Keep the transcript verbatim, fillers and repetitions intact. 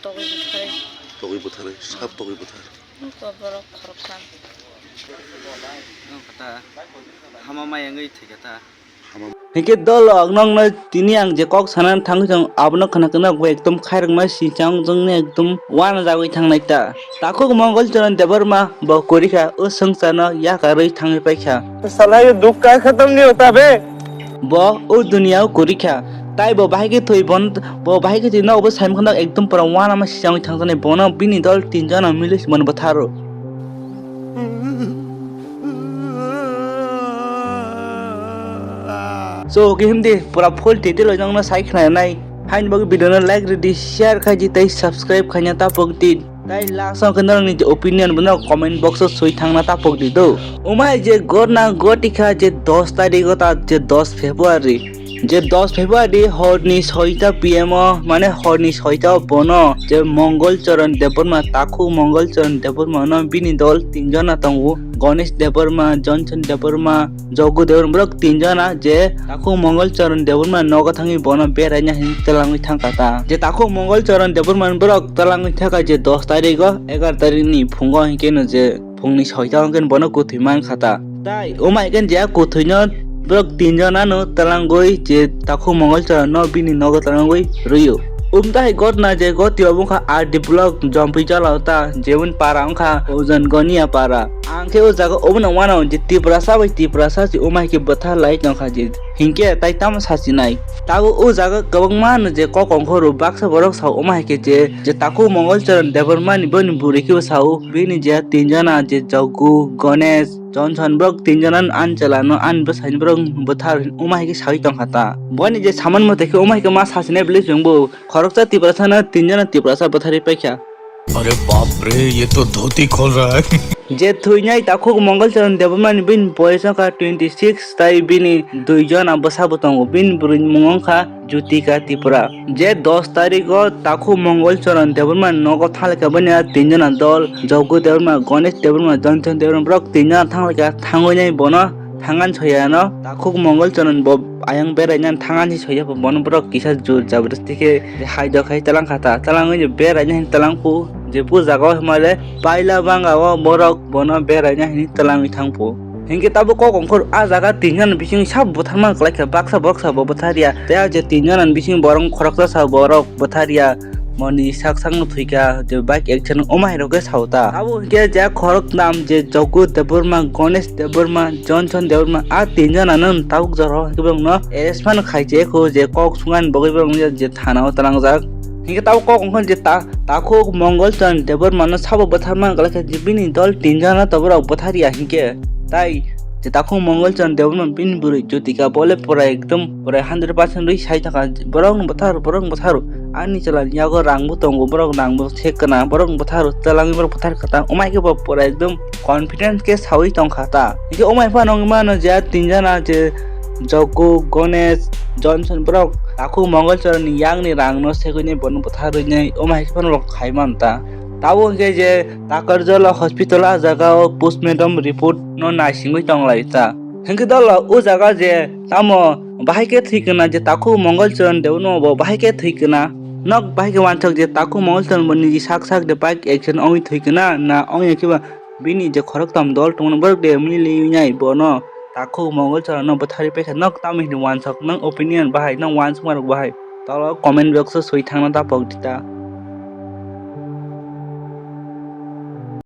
Togwi bwtharwi. Togwi bwtharwi, sab togwi bwthar. Wngkha borok khoroksa. Wngkha ta, hama maya wngwi thwikha ta. Hinkhe dol rok nokno tini ang je kok sanani thangwi tong, abono khna khna bo ekdom khairokma sichang jongni ekdom wanajagwi thangnai ta. Takhuk Mongol Charan Debbarma bo kwrwi kha o swngcharno yakarwi thangwi paikha. साला ये दुख का खत्म नहीं होता बे। Bo o duniya o kwrwi kha, tai bo bahai khe thwi, bon-, bo bahai khe thwi, nogo bo saimkha nok ekdom pura wanama sichangwi thangjaknai, bono bini dol tinjona milwi se bono bwtharo. So, khe himdi pura full detail o nokno sai khna nai. Haini bagwi video no like rwdi, share khaidi tei subscribe khaina tapok di. Tai last o khe norokni opinion bono comment box o swi thangna tapok di do. Umai je gorna gotikha je dos tarikh o ta je dos February. Je dos February horni soita P M o, mane horni soita o bono je Mongol Charan Debbarma, Takhuk Mongol Charan Debbarma no bini dol tinjona tongo, Ganesh Debbarma, Johnson Debbarma, Joggu Debbarma, borok tinjona je Takhuk Mongol Charan Debbarma nogo thangwi bono beraina hinwi twlangwi thangkha ta. Je Takhuk Mongol Charan Debbarma borok twlangwi thangkha je dos tarikh o, egar tarikh ni phungo hinkhe no je phungni soita o hinkhe bono kwthwi mankha ta. Tai umai hinkhe je kwthwino borok tinjona no twlangwi je Takhuk Mongol Charan no bini nogo twlangwi rwio. Umtahai gotna je gotio wngkha R D block Jompui jala o ta, jemon para wngkha Ojon Gonia para. Ang khe o jaga obono uanao je Tiprasa bai Tiprasa se umai khe bwtharlai tongkha je. Hinkhe tai tamo sachinai. Tabuk o jaga kwbangma no je kok ongkhoro baksa borok sao umai khe je, je Takhuk Mongol Charan Debbarma ni boni bwrwi khe sao bini je tinjona je Joggu, Ganesh, Johnson borok tinjona ani chwla no ani bwsai ni borok bwthar umai khe saui tongkha ta. Boni je saman mote khe umai khe ma sachinai bwlwi chwngbo. Khoroksa Tiprasa no tinjona Tiprasa bwtharwi paikha. अरे बाप रे, ये तो धोती खोल रहा है। Je thwinai Takhuk Mongol Charan Debbarma ni bini boyes wngkha twenty six tai bini dui jona bwsa bo tongo, bini bwrwi ni mung wngkha Jutika Tripura. Je dos tarikh o Takhuk Mongol Charan Debbarma ni nogo thanglai kha bini a tin jona dol, Joggu Debbarma, Ganesh Debbarma, Johnson Debbarma borok tin jona thanglai kha, thangwi nai bono thangan soyano Takhuk Mongol Charan bo ayang beraina thangan si soya bo bono borok kisa jur jabardasti khe hai do khai talang kha ta, talangwi beraina hin talang phu je puja go himale paila banga o borok bono beraina hin talangwi thang phu. Hinkhe tabuk kok ongkhor a jaga tinjani bising sab butharma kwlai kha, baksa baksa bo butharya tei a je tinjani bising borok khoroksa sa borok butharya. Moni sak sakno thwikha je bike accident omo hai rok khe sao ta. Abo hinkhe je khorok nam je Joggu Debbarma, Ganesh Debbarma, Johnson Debbarma a tin jona no tabuk jora o hinkhe borok no arrest phano khai je kho je kok sungani bagwi borok no je thana o twlangjak. Hinkhe tabuk kok ongkha je ta-, Takhuk Mongol Charan Debbarma no sabo bwtharma kwlai kha je bini dol tin jona to borok bwtharya hinkhe tai je Takhuk Mongol Charan Debbarma bini bwrwi Jyotika bo le pura ekdom pura hundred percent rwi sai thangkha, borok no bwthar, borok no bwthar, ani chwla ni yago rang bo tongo, borok rang bo se kwna, borok no bwthar, twlangwi borok bwthar kha ta, omo hai khe bo pura ekdom confidence khe saui tongkha ta. Hinkhe omo hai phano wngwi mano je a tin jona je Joggu, Ganesh, Johnson borok Takhuk Mongol Charan ni yang ni rang no segwi nai bono bwtharwi nai, omo hai khe phano rok khai man ta. Tabuk hinkhe je Takarjala hospital a jaga o postmortem report no naisingwi tonglai ta. Hinkhe dolo o jaga je tamo bahai khe thwi kana je Takhuk Mongol Charan Debbarma bo bahai khe thwi kana. Nok bahai khe wansok je Takhuk Mongol Charan bo niji sak sak de bike accident ongwi thwi kana na ongya khe ba bini je khorok tam dol tongmani borok de mili nai bono Takhuk Mongol Charan no bwtharwi paikha. Nok tamo hini wansok, nang opinion bahai, nang wansukma rok bahai tolo comment box o swi thangna ta pok di ta.